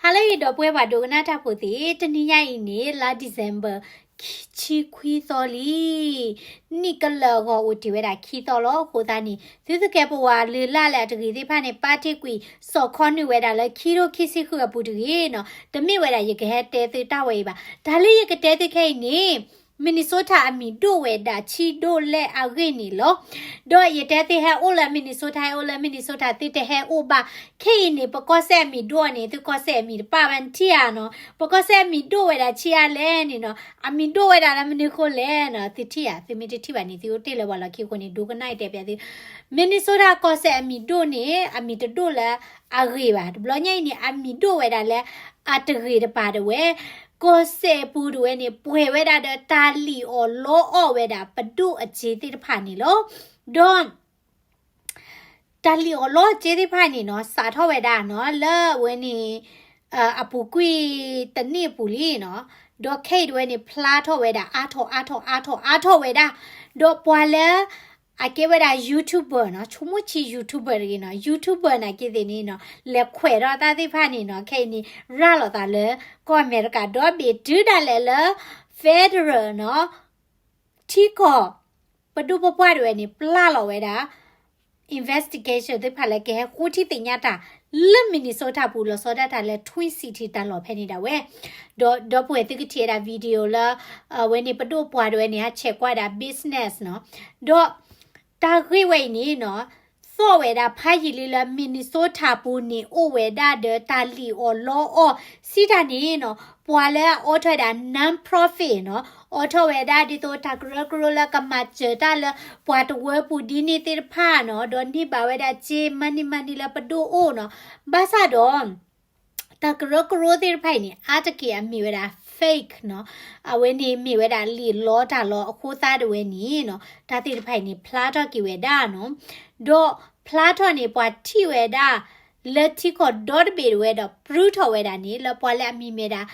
ဟါလၢအဂ့ၤ ဒီပုၢ်ဝဲၢ်ပှၤဒိကနၣ်တၢ်ဖိသ့ၣ်, တနံၤညါအံၤန့ၣ် လါ December ဆံခွံသီလံ. နံၣ်ကလၢာ်အဂီၢ်အိၣ်တ့ၢ်ဝဲဒၣ်ခံသီလီၤ. အဃိသတးန့ၣ် သုသကဲးပဝးလုၢ်လၢ်လၢအတဂ့ၤသ့ၣ်တဖၣ်န့ၣ် ပာ်တ့ၢ်ကွံာ် စီၣ်ခီနုာ်ဝဲဒၣ်လၢခံထိခံဆံဃုအပူၤတဂ့ၤနီၤ. တမ့ၢ်ဝဲဒၣ်ယကဟဲတဲသုတၢ်ဝဲအံၤဘၣ်. တၢ်လၢယကတဲသုခဲအံၤန့ၣ် Minnesota အမံၤဒိၣ်ဝဲဒၣ်ဆံးဒိၣ်လဲၣ်အဂ့ၢ်န့ၣ်လီၤ. ဒီးယတဲသုဟဲအိၣ်လၢ Minnesota, ဟဲအိၣ်လၢ Minnesota သုတဟဲအိၣ်ဘၣ်. ခဲအံၤန့ၣ် ပကီၢ်စဲၣ်အမံၤဒိၣ်န့ၣ် သုကီၢ်စဲၣ်အမံၤတပၣ်ဘၣ် နထံၣ်ဧါနီၤ. ပကီၢ်စဲၣ်အမံၤဒိၣ်ဝဲဒၣ်ဆံးအါလဲၣ်န့ၣ်နီၤ. အမံၤဒိၣ်ဝဲဒၣ်လၢမနုၤဃိလဲၣ်နီၤ. သုထံၣ်ဧါ, သုမ့ၢ်တထံၣ်ဘၣ်န့ၣ် သုအိၣ်တ့ၢ်လၢပှၤလီၢ်ခံအဃိန့ၣ် ဒိကနၣ်အံၤတဲပျးသု Minnesota ကီၢ်စဲၣ်အမံၤဒိၣ်န့ၣ် အမံၤတဒိၣ်လၢအဂ့ၤဘၣ်. တဘျီညါအံၤန့ၣ် အမံၤဒိၣ်ဝဲဒၣ်လၢအတဂ့ၤတပၤဒၣ်ဝဲ ကီၢ်စဲၣ်ပူၤဒၣ်ဝဲန့ၣ် ပှဲၤဝဲဒၣ်ဒီးတၢ်လံၣ်အီၣ်လီအီၣ်ဝဲဒၣ်ပဒိၣ်အစ့သ့ၣ်တဖၣ်န့ၣ်လီၤ. ဒီး တၢ်လံၣ်အီၣ်လီအီၣ်စ့သ့ၣ်တဖၣ်န့ၣ်နီၤ စးထီၣ်ဝဲဒၣ်နီၤ လၢအဝဲန့ၣ် အပူၤကွံာ်တနံၣ်အပူၤလံနီၤ. ဒီးခဲအံၤဒၣ်ဝဲန့ၣ် ဖျါထီၣ်ဝဲဒၣ် အါထီၣ် အါထီၣ် အါထီၣ် အါထီၣ်ဝဲဒၣ်. ဒီးပှၤလၢ အကဲဝဲဒၣ် YouTuber နီၤ, ဆိကမိၣ်ဆံး YouTuber တဂ့ၤနီၤ, YouTuber နာ်က့သ့ၣ်န့ၣ်နီၤ လဲၤခွဲးထီၣ်တၢ်သ့ၣ်တဖၣ်န့ၣ်နီၤ, ခဲအံၤန့ၣ် ရၤလီၤသးလၢ ကီၢ်အမဲရကၤ ဒီဘ့ၣ်တုၤဒၣ်လဲာ်လၢ federal နီၤ, ထံကီၢ် ပဒိၣ်ပပှၢ်ဒၣ်ဝဲန့ၣ် ပျၢ်လီၤဝဲဒၣ် investigation သ့ၣ်တဖၣ်လၢကဟဲဃိထံသ့ၣ်ညါတၢ် လၢ Minnesota ပူၤ လီၤဆီဒၣ်တၢ်လၢ Twin City တၢ်လီၢ်ဖဲန့ၣ်ဒၣ်ဝဲ. ဒီး ဒီပုၢ်ဝဲၢ်သုကထံၣ်ဝဲဒၣ် video လၢ အဝဲန့ၣ်ပဒိၣ်ပပှၢ်ဒၣ်ဝဲန့ၣ် ဟးဆဲးကွၢ်ဒၣ် business နီၤ. ဒီး တၢ်ဂ့ၢ်ဝဲအံၤန့ၣ်နီၤ သီၣ်ဝဲဒၣ်ဖးယံာ်လံလၢ Minnesota ပူၤန့ၣ် အိၣ်ဝဲဒၣ်ဒီးတၢ်လံၣ်အီၣ်လီအီၣ် စံးတၢ်န့ၣ်နီၤ, ပှၤလၢအအိးထီၣ်ဝဲဒၣ် non-profit နီၤ, အိးထီၣ်ဝဲဒၣ်ဒ်သိးတၢ်ကရၢကရိလၢကမၤစၢၤတၢ်လၢပှၤတဝၢပူၤဒ်န့ၣ်သ့ၣ်တဖၣ်နီၤ, ဒီးန့ၢ်ဘၣ်ဝဲဒၣ်စ့ money money လၢပဒိၣ်အိၣ်နီၤ, ဘၣ်ဆၣ်ဒီး တၢ်ကရၢကရိသ့ၣ်တဖၣ်အံၤန့ၣ် အါတက့ၢ်အမ့ၢ်ဝဲဒၣ် fake နီၤ, အဝဲန့ၣ်မ့ၢ်ဝဲဒၣ်လံာ်လီတၢ်လီအဃိသတးဒၣ်ဝဲန့ၣ်နီၤ, တၢ်သ့ၣ်တဖၣ်အံၤန့ၣ် ဖျါထီၣ်က့ၤဝဲဒၣ်နီၤ, ဒီးဖျါထီၣ်န့ၣ် ပှၤထံၣ်ဝဲဒၣ် လၢထံကီၢ်ဒီတဘ့ၣ်ဒၣ်ဝဲဒီး ပြူထီၣ်ဝဲဒၣ်န့ၣ် လၢပှၤလၢအမံၤမ့ၢ်ဒၣ်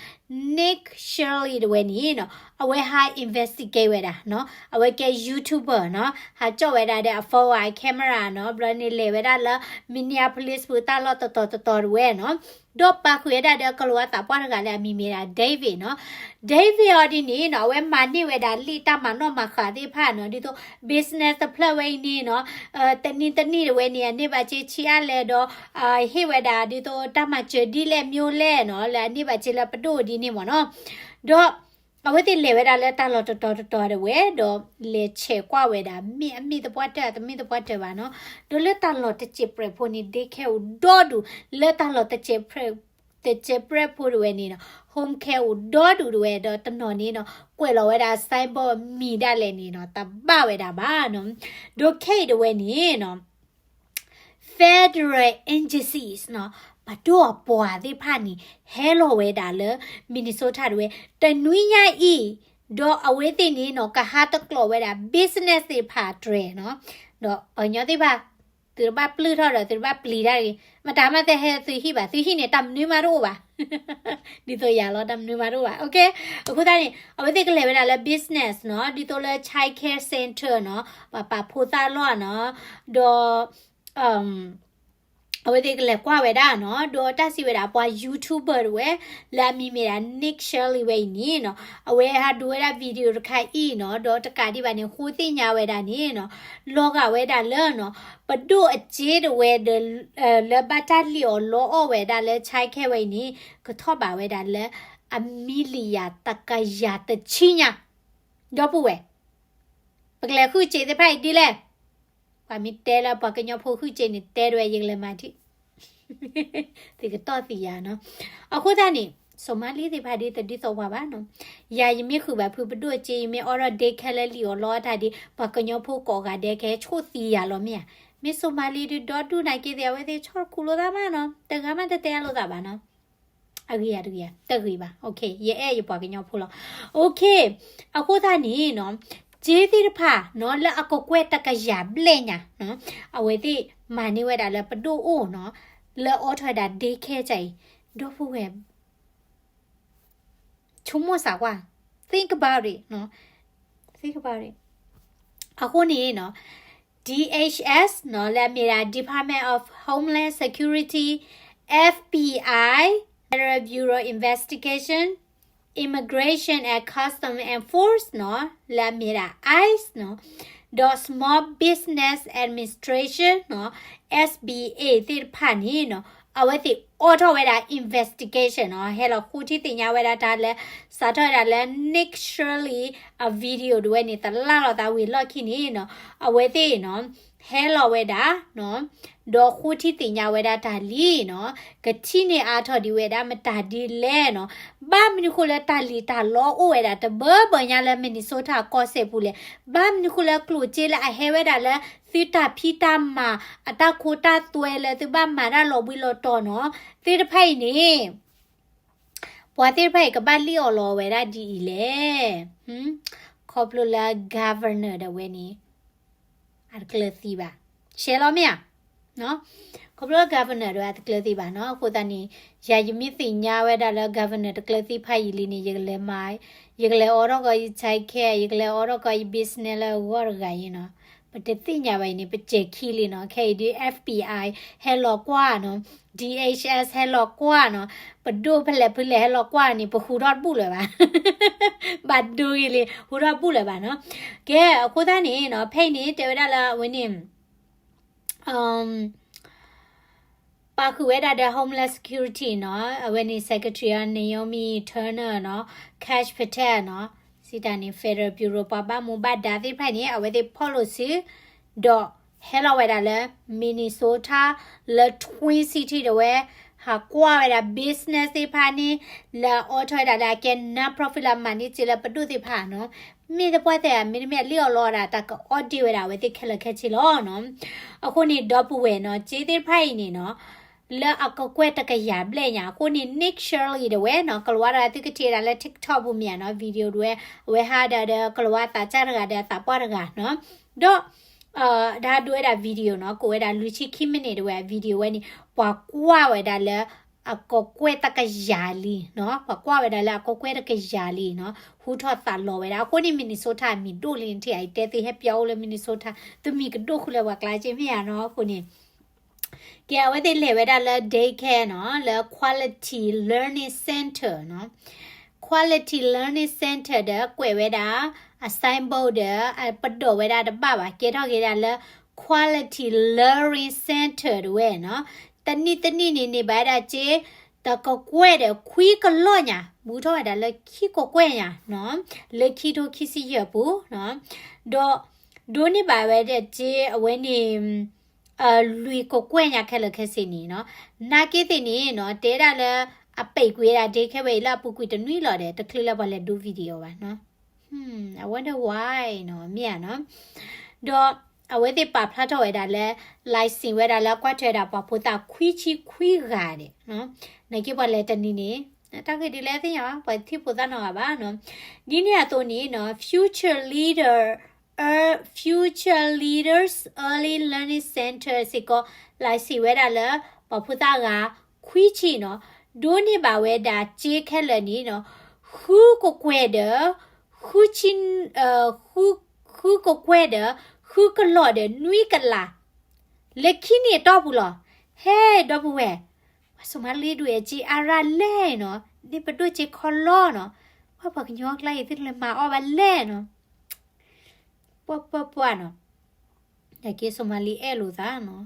Nick Shirley ဒၣ်ဝဲန့ၣ်နီၤ, အဝဲဟး investigate ဝဲဒၣ်နီၤ, အဝဲကဲ YouTuber နီၤ, ဟးကၠီၣ်ဝဲဒၣ်ဒီးအ phone အ camera နီၤ, ဘျီန့ၣ်လဲၤဝဲဒၣ်လၢ Minneapolis ပူၤတၢ်လီၢ်တတီၤတတီၤဒၣ်ဝဲနီၤ, ဒီးပာ်ဃုာ်ဝဲဒၣ်ဒီးကလံးဝါသးပှၢ်တဂၤလၢအမံၤမ့ၢ်ဒၣ် David နီၤ, David အီၤဒ်န့ၣ်နီၤ, အဝဲမၤန့ၢ်ဝဲဒၣ်လံာ်တၢ်မၤနီၣ်မၤဃါသ့ၣ်တဖၣ်နီၤ, ဒ်သိး business တဖျၢၣ်ဝဲအံၤန့ၣ်နီၤ, တနံၤတနံၤဒၣ်ဝဲန့ၣ် အန့ၢ်ဘၣ်စ့ဆံးအါလဲၣ်ဒီး ဟ့ၣ်ဝဲဒၣ်ဒ်သိးတၢ်မၤစၢၤဒ်လဲၣ်မ့ၢ်လဲၣ်နီၤ, လၢအန့ၢ်ဘၣ်စ့လၢပဒိၣ်ဒ်န့ၣ်မ့ၢ်နီၤ, ဒီး အဝဲသ့ၣ်လဲၤဝဲဒၣ်လၢတၢ်လီၢ်တတီၤတတီၤဒၣ်ဝဲ ဒီးလဲၤဆဲးကွၢ်ဝဲဒၣ် မ့ၢ်အမ့ၢ်သပှၢ်တၢၢ် အတမ့ၢ်သပှၢ်တၢၢ်ဘၣ်နီၤ, ဒီးလၢတၢ်လီၢ်တစဲးပြဲးဖိန့ၣ် daycare အိၣ်ဒီဒူၣ်, လၢတၢ်လီၢ်တစဲးပြဲး တစဲးပြဲးဖိဒၣ်ဝဲန့ၣ်နီၤ, home care အိၣ်ဒီဒူၣ်ဒၣ်ဝဲ ဒီးတနီၤန့ၣ်နီၤ ကွဲးလီၤဝဲဒၣ် signboard မံၤဒၣ်လဲာ်န့ၣ်နီၤ တဘၣ်ဝဲဒၣ်ဘၣ်နီၤ, ဒီးခဲအံၤဒၣ်ဝဲန့ၣ်နီၤ federal agencies နီၤ, ပဒိၣ်အပှၤသ့ၣ်တဖၣ်န့ၣ် ဟဲလီၤဝဲဒၣ်လၢ Minnesota ဒၣ်ဝဲ တနွံညါအံၤ, ဒီးအဝဲသ့ၣ်န့ၣ်နီၤ ကဟးတကျိးဝဲဒၣ် business သ့ၣ်တဖၣ်တြဲၤနီၤ, ဒီးပှၤကညီသ့ၣ်တဖၣ် သုတဘၣ်ပျုၢ်ထီၣ်ဒီးသုတဘၣ်ပျံၤတၢ်တဂ့ၤ, မတၤမးတဟဲသုဟံၣ်ဘၣ်, သုဟံၣ်န့ၣ် တၢ်မနုၤမးတအိၣ်ဘၣ်, ဒ်သိးယၤလီၤ တၢ်မနုၤမးတအိၣ်ဘၣ်, အဃိသတးန့ၣ် အဝဲသ့ၣ်ကလဲၤဝဲဒၣ်လၢ business နီၤ, ဒ်သိးလၢ child care center နီၤ, ပှၤပာ်ဖိသၣ်လီၢ်နီၤ, ဒီး အဝဲသ့ၣ်ကလဲၤကွၢ်ဝဲဒၣ်နီၤ, ဒီးတၢ်စံးဝဲဒၣ်ပှၤ YouTuber တဝဲ လၢအမံၤမ့ၢ်ဒၣ် Nick Shirley ဝဲအံၤန့ၣ်နီၤ, အဝဲဟးဒိးဝဲဒၣ် video တခါအံၤနီၤ, ဒီးတကးဒံးဘၣ်န့ၣ် ဃိသ့ၣ်ညါဝဲဒၣ်န့ၣ်နီၤ, လီၤဂာ်ဝဲဒၣ်လၢနီၤ, ပဒိၣ်အစ့တဝဲဒီး လၢဘၣ်တၢ်လံၣ်အီၣ်လီအီၣ်ဝဲဒၣ်လၢ child care ဝဲအံၤန့ၣ် ကထီၣ်ဘးဝဲဒၣ်လၢ အမံၤလံယၤတကယၤတဆံညါ, ဒီပုၢ်ဝဲၢ် ပကလဲၤဃုစ့သ့ၣ်တဖၣ်အံၤဒ်လဲၣ်, ပှၤမ့ၢ်တဲလၢပှၤကညီဖိဃုစ့န့ၣ် တဲဒၣ်ဝဲ ယကလဲၤမၤထံၣ်, သုကတီၢ်သံယၤနီၤ, အဃိသတးန့ၣ် Somali သ့ၣ်တဖၣ်ဒ်သိးဒ်သိးပှၤဘၣ်နီၤ, ယၤယမ့ၢ်ဃုာ်ဘၣ်ဖုပဒိၣ်စ့ ယမ့ၢ်အိးထီၣ် daycare လၢလံၣ်အီၣ်လီအီၣ်တၢ်ဒ် ပှၤကညီဖိကိးဂၤဒဲးကဟဲဆိၣ်သံယၤလီၤမ့ၢ်ဧါ, မ့ၢ် Somali ဒ်ဒီဒူၣ်နာ်က့သ့ၣ် အဝဲသ့ၣ်ဆီတခူလိာ်သးမးနီၤ, တဂၤမးတတဲလိာ်သးဘၣ်နီၤ အဂ့ၤဧါတဂ့ၤဧါ, တဂ့ၤဘၣ်, ယအဲၣ်ယပှၤကညီဖိလီၤ, အဃိသတးန့ၣ်နီၤ, စ့သ့ၣ်တဖၣ်နီၤ လၢအကကွဲၢ်တကယၤဘျဲၣ်ညါနီၤ, အဝဲသ့ၣ်မၤန့ၢ်ဝဲဒၣ်လၢပဒိၣ်အိၣ်နီၤ, လၢအိးထီၣ်ဝဲဒၣ် daycare တၢ်အံၤ, ဒီပုၢ်ဝဲၢ် ဆိကမိၣ်စၢ်ကွၢ်, think about it, think about it. အဃိန့ၣ်နီၤ, DHS နီၤ လၢအမ့ၢ်ဒၣ် Department of Homeland Security, FBI Immigration and Customs Enforcement နီၤ, လၢအမ့ၢ်ဒၣ် ICE နီၤ, ဒီး Small Business Administration နီၤ, SBA သ့ၣ်တဖၣ်န့ၣ်နီၤ, အဝဲသ့ၣ်အိးထီၣ်ဝဲဒၣ် investigation နီၤ, ဟဲလီၤဃုထံၣ်သ့ၣ်ညါဝဲဒၣ်တၢ်လၢ စးထီၣ်ဝဲဒၣ်လၢ Nick Shirley အ video ဒၣ်ဝဲန့ၣ် တလါလီၤသးဝံၤအလီၢ်ခံန့ၣ်နီၤ, အဝဲသ့ၣ်နီၤ ဟဲလီၤဝဲဒၣ်နီၤ, ဒီးဃုထံၣ်သ့ၣ်ညါဝဲဒၣ်တၢ်လံနီၤ, ကထံၣ်န့ၢ်အါထီၣ်ဒံးဝဲဒၣ်မတၤဒ်လဲၣ်နီၤ, ဘၣ်မနုၤဃိလၢတၢ်လံၣ်တၢ်လီအိၣ်ဝဲဒၣ်တဘၢဘၢညါလၢ Minnesota ကီၢ်စဲၣ်ပူၤလဲၣ်, ဘၣ်မနုၤဃိလၢကျိၣ်စ့လၢအဟဲဝဲဒၣ်လၢ သုတၢ်ဖံးတၢ်မၤ အတၢ်ခိတၢ်သွဲလၢသုဘၣ်မၤတၢ်လီၤဘှံးလီၤတီၤနီၤ, သ့ၣ်တဖၣ်အံၤန့ၣ် ပှၤသ့ၣ်တဖၣ်အံၤကဘၣ်လံၣ်အီၣ်လီၤဝဲဒၣ်ဒ်အံၤလဲၣ်, ခီဖျိလၢ governor ဒၣ်ဝဲန့ၣ် အတကျၢၤသံဘၣ်, ရှဲလီၤမ့ၢ်ဧါ, ခီဖျိလၢ governor ဒၣ်ဝဲအတကျၢၤသံဘၣ်နီၤ, အဃိသတးန့ၣ် ယၤယမ့ၢ်သ့ၣ်ညါဝဲဒၣ်လၢ governor တကျၢၤသံဖးယံာ်လံန့ၣ် ယကလဲၤမၤ, ယကလဲၤအိးထီၣ်ကီးယ childcare, ယကလဲၤအိးထီၣ်ကီးယ business လၢအဂီၢ်တဂၤအံၤနီၤ, ပတသ့ၣ်ညါဘၣ်အံၤန့ၣ် ပစဲၤခံလံနီၤ, ခဲအံၤဒ် FBI ဟဲလီၤကွၢ်နီၤ, DHS ဟဲလီၤကွၢ်နီၤ, ပဒိၣ်ဖဲလဲၣ်ဖုလဲၣ်ဟဲလီၤကွၢ်န့ၣ် ပဟူထီၣ်တဘူၣ်လၢၤဘၣ်, ဘၣ်ဒိဂ့ၤလံ ဟူထီၣ်ဘူၣ်လၢၤဘၣ်နီၤ, ကဲ အဃိသတးန့ၣ်နီၤ, ဖဲအံၤန့ၣ် တဲဝဲဒၣ်လၢအဝဲန့ၣ် ပာ်ဃုာ်ဝဲဒၣ်ဒီး Homeland Security နီၤ, အဝဲန့ၣ် Secretary အ Naomi Turner နီၤ, Kash Patel နီၤ, စံးတၢ်န့ၣ် Federal Bureau ပှၤဘၣ်မူဘၣ်ဒါသ့ၣ်တဖၣ်န့ၣ် အဝဲသ့ၣ်ဖီၣ်လိာ်စု ဒီးဟဲလီၤဝဲဒၣ်လၢ Minnesota လၢ Twin City ဒၣ်ဝဲ, ဟးကွၢ်ဝဲဒၣ် business သ့ၣ်တဖၣ်န့ၣ်, လၢအအိးထီၣ်ဝဲဒၣ်လၢအကဲ non-profit လၢမၤန့ၢ်စ့လၢပဒိၣ်သ့ၣ်တဖၣ်နီၤ, မ့ၢ်တပှၢ်သဲး မ့တမ့ၢ်အလံၣ်အီၣ်လီအီၣ်ဒၣ် တၢ်ကအိးဒံးဝဲဒၣ်အဝဲသ့ၣ်ခဲလၢာ်ခဲဆ့လီၤနီၤ, အဃိန့ၣ် ဒီပုၢ်ဝဲၢ်နီၤ, စ့သ့ၣ်တဖၣ်အံၤန့ၣ်နီၤ လၢအကကွဲၢ်တကယၤဘျဲၣ်ညါအဃိန့ၣ် Nick Shirley ဒၣ်ဝဲနီၤ, ကလၤဝါတဂၤသုကထံၣ်ဝဲဒၣ်လၢ TikTok ပူၤမ့ၢ်ဧါနီၤ, video ဒၣ်ဝဲ, အဝဲဟးဒၣ်ဒီးကလၤဝါသးစၢ်တဂၤဒီးအသးပှၢ်တဂၤနီၤ, ဒီး ဒၣ်ဒိဝဲဒၣ် video နီၤ, ကိးဝဲဒၣ်လွံၢ်ဆံခံ minute ဒၣ်ဝဲ video ဝဲန့ၣ်, ပှၤကွၢ်ဝဲဒၣ်လၢ အကကွဲၢ်တကယၤလံနီၤ, ပှၤကွၢ်ဝဲဒၣ်လၢအကကွဲၢ်တကယၤလံနီၤ, ဟူထီၣ်သးလီၤဝဲဒၣ်, အဃိန့ၣ် Minnesota အမံၤဒိၣ်လံနထံၣ်ဧါ, ယတဲသုဟဲပၠီအိၣ်လၢ Minnesota သုမံၤကဒိၣ်ဃုာ်လၢပှၤကျါက့မ့ၢ်ဧါနီၤ, အဃိန့ၣ် ကဲ အဝဲသ့ၣ်လဲၤဝဲဒၣ်လၢ daycare နီၤ, လၢ Quality Learning Center နီၤ, Quality Learning Center ဒီးကွဲးဝဲဒၣ် အ signboard ဒီး ပဒိၣ်ဝဲဒၣ်တဘၣ်ဘၣ်, ကဲထီၣ်က့ၤဒၣ်လၢ Quality Learning Center ဒၣ်ဝဲနီၤ, တနံၣ်တနံၣ်န့ၣ်န့ၢ်ဘၣ်ဝဲဒၣ်စ့ တကကွဲၢ်ဒီးခွံကလီၢ်ညါ, ဘူးထီၣ်ဝဲဒၣ်လၢခံကကွဲၢ်ညါနီၤ, လၢခံထိခံဆံယဲၢ်ပူၤနီၤ, ဒီး ဒိးန့ၢ်ဘၣ်ဝဲဒၣ်စ့အဝဲန့ၣ် လွံၢ်ကကွဲၢ်ညါခဲလၢာ်ခဲဆ့န့ၣ်နီၤ, နာ်က့သ့ၣ်န့ၣ်နီၤ, တဲဒၣ်လၢ အပိတ်ကွံာ်ဝဲဒၣ် daycare ဝဲအံၤလၢအပူၤကွံာ်တနွံလီၤဒီး တချုးလၢပှၤလဲၤဒိ video ဘၣ်နီၤ, I wonder why နီၤ, မ့ၢ်ဧါနီၤ, ဒီးအဝဲသ့ၣ်ပာ်ဖျါထီၣ်ဝဲဒၣ်လၢ license ဝဲဒၣ်လၢကွၢ်ထွဲဝဲဒၣ်ပှၤဖိသၣ်ခွံဆံခွံဂၤဒီး နာ်က့ပှၤလဲၤတနံၤန့ၣ် တၢ်ဂ့ၢ်ဒ်လဲၣ်သ့ၣ်ညါဘၣ်, ပှၤထံၣ်ဖိသၣ်နီတဂၤဘၣ်နီၤ, ဒ်န့ၣ်အသိးန့ၣ်နီၤ, Future Leader, Future Leaders Early Learning Center စ့ၢ်ကီး license ဝဲဒၣ်လၢ ပှၤဖိသၣ်ဂၤခွံဆံနီၤ, ဒိးန့ၢ်ဘၣ်ဝဲဒၣ်စ့ခဲလၢာ်န့ၣ်နီၤ, ဃုကကွဲၢ်ဒီး ဃုဆံ ဃုကကွဲၢ်ဒီး ဃုကလီၢ်ဒီးနွံကလး လၢခံနံၣ်အတီၢ်ပူၤလီၤ. ဟဲ ဒီပုၢ်ဝဲၢ်, ပှၤ Somali ဒုးအဲၣ်စ့အါရၣ်လဲၣ်နီၤ, ဒ်ပဒိၣ်စ့ခီလီၤနီၤ, ပှၤပှၤကညီအကျါအံၤသုတလဲၤမၤအီၣ်ဘၣ်လဲၣ်နီၤ, ပှၤပှၤပှၤနီၤ, နာ်က့ Somali အဲၣ်လိာ်သးနီၤ,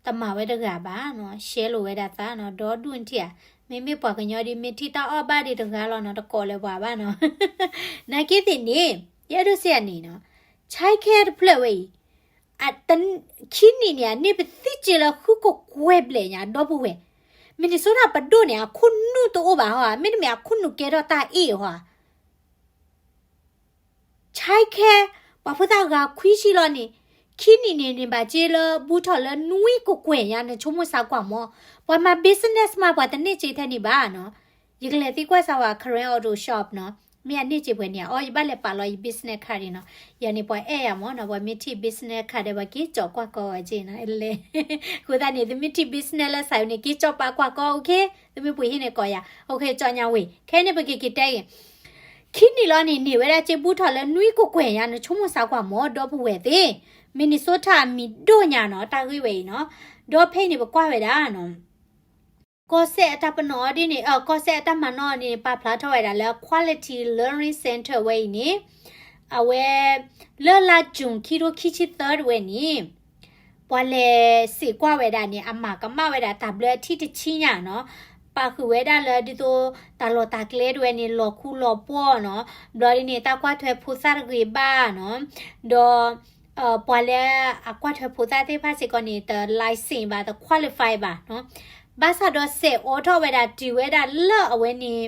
တမၤဝဲတဂၤဘၣ်နီၤ, ရှဲလိာ်ဝဲဒၣ်သးနီၤ, ဒီဒူၣ်နထံၣ်ဧါ, မ့မ့ၢ်ပှၤကညီဒ်မ့ၢ်ထံၣ်တၢ်အီၣ်ဘၣ်ဒံးတဂၤလီၤနီၤ, တကိးလၢၤပှၤဘၣ်နီၤ, နာ်က့သ့ၣ်န့ၣ် ယအဲၣ်ဒိးစ့ၢ်အန့ၣ်နီၤ, childcare တဖျၢၣ်ဝဲအံၤ ခံနံၣ်န့ၣ် အန့ၢ်ပသံစ့လၢဃုကကွဲၢ်ဘျဲၣ်ညါ ဒီပုၢ်ဝဲၢ်, Minnesota ပဒိၣ်န့ၣ် အခိၣ်နူာ်တအိၣ်ဘၣ်ဟီဧါ, မ့တမ့ၢ်အခိၣ်နူာ်ကဲထီၣ်တၢ်အ့ၣ်ဟီဧါ, childcare ပှၤဖိသၣ်ဂၤခွံဆံလီၤန့ၣ်, ခံနံၣ်န့ၣ်န့ၢ်ဘၣ်စ့လၢဘူးထီၣ်လၢနွံကကွဲၢ်ညါ နဆိကမိၣ်စးကွၢ်မး, ပှၤမၤ business မးပှၤတန့ၢ်စ့ထဲန့ၣ်ဘၣ်နီၤ, ယကလဲၤသံကွၢ်စးဝဲ Karen Auto Shop နီၤ, မ့ၢ်အန့ၢ်စ့ပှဲၤန့ၣ် အီ ယဘၣ်လဲၤပာ်လီၤယ business card နီၤ, ယၤန့ၣ်ပှၤအဲၣ်ယၤမးနီၤ, ပှၤမ့ၢ်ထံၣ် business card ဒီးပှၤက့ၤကၠီၤကွၢ်ကီအီၤက့ၤနီၤ, လဲၤ, အဃိသတးန့ၣ် သုမ့ၢ်ထံၣ် business လၢစးဝဲန့ၣ် က့ၤကၠီၤပာ်ကွၢ်ကီ, OK, သုမ့ၢ်ပှ့ၤဟံၣ်န့ၣ်ကိးယၤ, OK, ကၠီညါဝံၤ, ခဲအံၤန့ၣ်ပက့ၤက့ၤတဲဂ့ၤ ခံနံၣ်လီၤန့ၣ် န့ၢ်ဝဲဒၣ်စ့ဘူးထီၣ်လၢနွံကကွဲၢ်ညါ နဆိကမိၣ်စးကွၢ်မး ဒီပုၢ်ဝဲၢ်သ့ၣ်, Minnesota အမံၤဒိၣ်ညါနီၤ, တၢ်ဂ့ၢ်ဝဲအံၤနီၤ, ဒီးဖဲအံၤန့ၣ် ပကွၢ်ဝဲဒၣ်နီၤ ကီၢ်စဲၣ်အတၢ်ပနီၣ်ဒ်န့ၣ် ကီၢ်စဲၣ်အတၢ်မၤနီၣ်န့ၣ် ပာ်ဖျါထီၣ်ဝဲဒၣ်လၢ Quality Learning Center ဝဲအံၤန့ၣ် အဝဲ လၢလါ June ခံထိခံဆံသၢတဝဲန့ၣ် ပှၤလဲၤစံးကွၢ်ဝဲဒၣ်န့ၣ် အမၤကမၣ်ဝဲဒၣ်တၢ်ဘျၢအထံၣ်တဆံညါနီၤ, ပာ်ဃုာ်ဝဲဒၣ်လၢဒ်သိး တၢ်လီၢ်တၢ်ကျဲတဝဲန့ၣ် လီၤခူလီၤပှီၢ်နီၤ, ဘျီဒ်န့ၣ် တၢ်ကွၢ်ထွဲဖိသၣ်တဂ့ၤဘၣ်နီၤ, ဒီး ပှၤလၢအကွၢ်ထွဲဖိသၣ်သ့ၣ်တဖၣ်စ့ၢ်ကီးန့ၣ် တ license ဘၣ် တ qualify ဘၣ်နီၤ, ဘၣ်ဆၣ်ဒီးစဲးအိးထီၣ်ဝဲဒၣ်တုၤဝဲဒၣ်လၢအဝဲန့ၣ်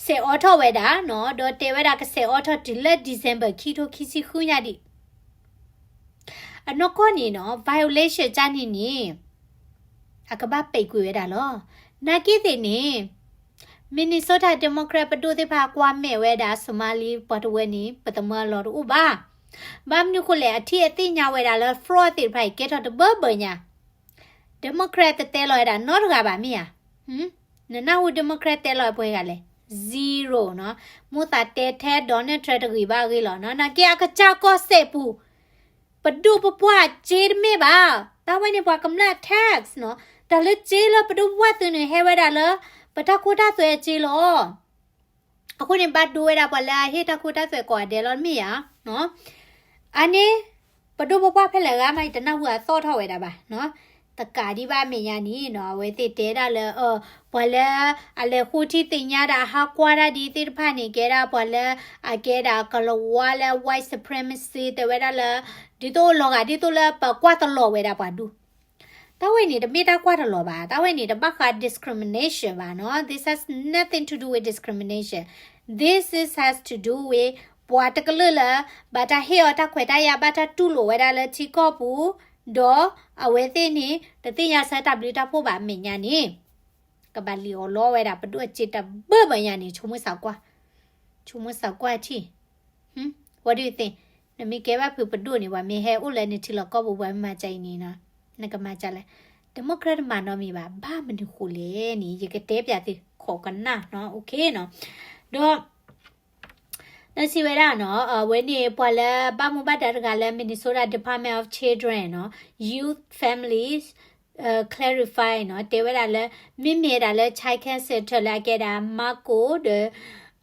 စဲးအိးထီၣ်ဝဲဒၣ်နီၤ, ဒီးတဲဝဲဒၣ်ကစဲးအိးထီၣ်တုၤလၢ December ခံထိခံဆံဃုညါဒံး အနီၢ်ကီၢ်န့ၣ်နီၤ violation ကန့ၣ်န့ၣ် အကဘၣ်ပိတ်ကွံာ်ဝဲဒၣ်လီၤ. နာ်က့သ့ၣ်န့ၣ် Minnesota Democrat ပဒိၣ်သ့ၣ်တဖၣ်ကွၢ်မဲာ်ဝဲဒၣ် Somali ပှၤတဝၢန့ၣ် ပသမၢအလီၢ်တအိၣ်ဘၣ်. ဘၣ်မနုၤဃိလဲၣ် အထံၣ်အသ့ၣ်ညါဝဲဒၣ်လၢ fraud သ့ၣ်တဖၣ်အံၤ ကဲထီၣ်တဘၢဘၢညါ Democrat တတဲလီၤဝဲဒၣ်နီတဂၤဘၣ်မ့ၢ်ဧါ. နနၢ်ဟူ Democrat တဲလီၤပှဲၤဂၤလဲၣ် zero နီၤ, မိၣ်သးတဲထဲ Donald Trump တဂ့ၤဘၣ်အဂ့ၢ်လီၤနီၤ, နာ်က့အကစၢ်ကီၢ်စဲၣ်ပူၤ ပဒိၣ်ပပှၢ်စ့တမ့ၢ်ဘၣ်, တၢ်ဝဲန့ၣ်ပှၤကမျၢၢ် tax နီၤ, တၢ်လၢစ့လၢပဒိၣ်ပပှၢ်သုးန့ၣ် ဟဲဝဲဒၣ်လၢ ပတၢ်ခိတၢ်သွဲအစ့လီၤ. အဃိန့ၣ် ဘၣ်ဒိဝဲဒၣ်ပှၤလၢအဟ့ၣ်တၢ်ခိတၢ်သွဲကိးဂၤဒဲးလီၤမ့ၢ်ဧါ. အန့ၣ် ပဒိၣ်ပပှၢ်ဖဲလဲၣ်ဂၤမး ယတနၢ်ဟူအသီၣ်ထီၣ်ဝဲဒၣ်ဘၣ်နီၤ, တကးဒံးဘၣ်မဲာ်ညါန့ၣ်နီၤ, အဝဲသ့ၣ်တဲဒၣ်လၢ ပှၤလၢအလဲၤဃိထံသ့ၣ်ညါဒၣ် ဟးကွၢ်တၢ်ဒ်သ့ၣ်တဖၣ်န့ၣ် ကဲဒၣ်ပှၤလၢအကဲဒၣ်ကလၤဝါလၢ white supremacy တဲဝဲဒၣ်လၢ ဒ်သိးအိၣ်လီၤဂာ်ဒ်သိးလၢပကွၢ်တလီၤဝဲဒၣ်ပှၤဒူ တၢ်ဝဲန့ၣ် တမ့ၢ်တၢ်ကွၢ်တလီၤဘၣ်, တၢ်ဝဲန့ၣ် တဘၣ်ဃး discrimination ဘၣ်နီၤ, this has nothing to do with discrimination, this is has to do with ပှၤတကလုာ်လၢ ဘၣ်တၢ်ဟ့ၣ်အီၤတၢ်ခွဲးတၢ်ယာ် ဘၣ်တၢ်တူၢ်လိာ်ဝဲဒၣ်လၢထံကီၢ်ပူၤ, ဒီးအဝဲသ့ၣ်န့ၣ် တသ့ၣ်ညါဆၢတၢ်ဘျုးတၢ်ဖှိၣ်ဘၣ်မဲာ်ညါန့ၣ် ကဘၣ်လံၣ်အီၣ်လီဝဲဒၣ် ပဒိၣ်အစ့တဘၢဘၢညါန့ၣ် ဆိကမိၣ်သးကွၢ်, ဆိကမိၣ်သးကွၢ်ထံၣ် What do you think? နမ့ၢ်ကဲဘၣ်ဖုးပဒိၣ်န့ၣ် ပှၤမ့ၢ်ဟဲအိၣ်လၢနထံလီၢ်ကီၢ်ပူၤ ပှၤမ့ၢ်မၤစၢၤအံၤန့ၣ်နီၤ, နကမၤစၢၤလဲၣ်. Democrat တမၤနီတမံၤဘၣ်, ဘၣ်မနုၤဃိလဲၣ်န့ၣ် ယကတဲပၠးသု ခိးကနၣ်နီၤ, OK နီၤ. ဒီး နစံးဝဲဒၣ်နီၤ, အဝဲန့ၣ် ပှၤလၢဘၣ်မူဘၣ်ဒါတဂၤလၢ Minnesota Department of Children နီၤ, Youth Families clarify နီၤ, တဲဝဲဒၣ်လၢ မ့မ့ၢ်ဒၣ်လၢ Child Care Center လၢအကဲဒၣ် Marco ဒီး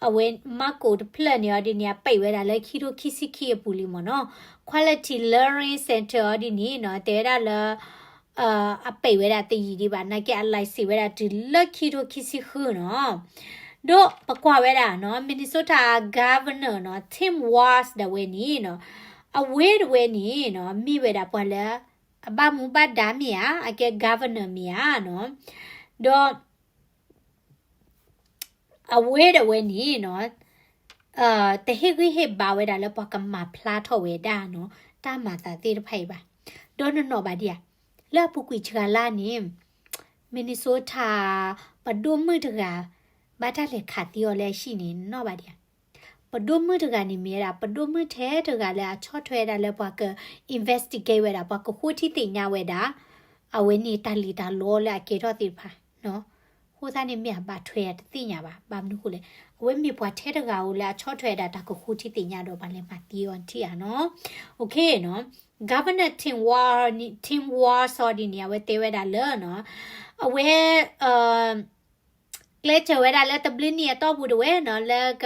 အဝဲ Marco တဖျၢၣ်န့ၣ်အီၤဒ်န့ၣ် အပိတ်ဝဲဒၣ်လၢခံထိခံဆံခံအပူၤလံမ့ၢ်နီၤ, Quality Learning Center အီၤဒ်န့ၣ်နီၤ, တဲဝဲဒၣ်လၢ အပိတ်ဝဲဒၣ်တယံာ်ဒံးဘၣ်, နာ်က့အ license ဝဲဒၣ်တုၤလၢခံထိခံဆံဃုနီၤ. ဒီးပကွၢ်ဝဲဒၣ်နီၤ, Minnesota Governor နီၤ, Tim Walz ဒၣ်ဝဲန့ၣ်နီၤ, အဝဲဒၣ်ဝဲန့ၣ်နီၤ, မ့ၢ်ဝဲဒၣ်ပှၤလၢ အဘၣ်မူဘၣ်ဒါမ့ၢ်ဧါ, အကဲ Governor မ့ၢ်ဧါနီၤ. ဒီး အဝဲဒၣ်ဝဲန့ၣ်နီၤ, တဟ့ၣ်ဂံၢ်ဟ့ၣ်ဘါဝဲဒၣ်လၢပှၤကမၤဖျါထီၣ်ဝဲဒၣ်နီၤ, တၢ်မၤသးသ့ၣ်တဖၣ်အံၤဘၣ်. ဒီးနနီၣ်ဘၣ်ဒံးဧါ, လၢအပူၤကွံာ်ဆှါလၢ်န့ၣ် Minnesota ပဒိၣ်မုၣ်တဂၤ ဘၣ်တၢ်လဲၤခးသံအီၤလၢအဟံၣ်န့ၣ် နနီၣ်ဘၣ်ဒံးဧါ. ပဒိၣ်မုၣ်တဂၤန့ၣ်မ့ၢ်ဝဲဒၣ် ပဒိၣ်မုၣ်ထဲတဂၤလၢအဆီၣ်ထွဲဝဲဒၣ်လၢပှၤက investigate ဝဲဒၣ် ပှၤကဃိထံသ့ၣ်ညါဝဲဒၣ် အဝဲန့ၣ်တၢ်လံၣ်တၢ်လီလၢအကဲထီၣ်သ့ၣ်တဖၣ်. အဃိသတးန့ၣ်မ့ၢ်အဘၣ်ထွဲဧါတသ့ၣ်ညါဘၣ်. ဘၣ်မနုၤဃိလဲၣ်, အဝဲမ့ၢ်ပှၤထဲတဂၤဧိၤလၢအဆီၣ်ထွဲဝဲဒၣ်တၢ်ကဃိထံသ့ၣ်ညါဒီးပှၤလဲၤမၤသံအီၤထံၣ်ဧါနီၤ. OK နီၤ, Governor Tim Walz, Tim Walz အီၤဒ်န့ၣ် အဝဲတဲဝဲဒၣ်လၢနီၤ, အဝဲ ကျဲးစၢးဝဲဒၣ်လၢတဘျုးနံၣ်အတီၢ်ပူၤတဝဲနီၤ လၢက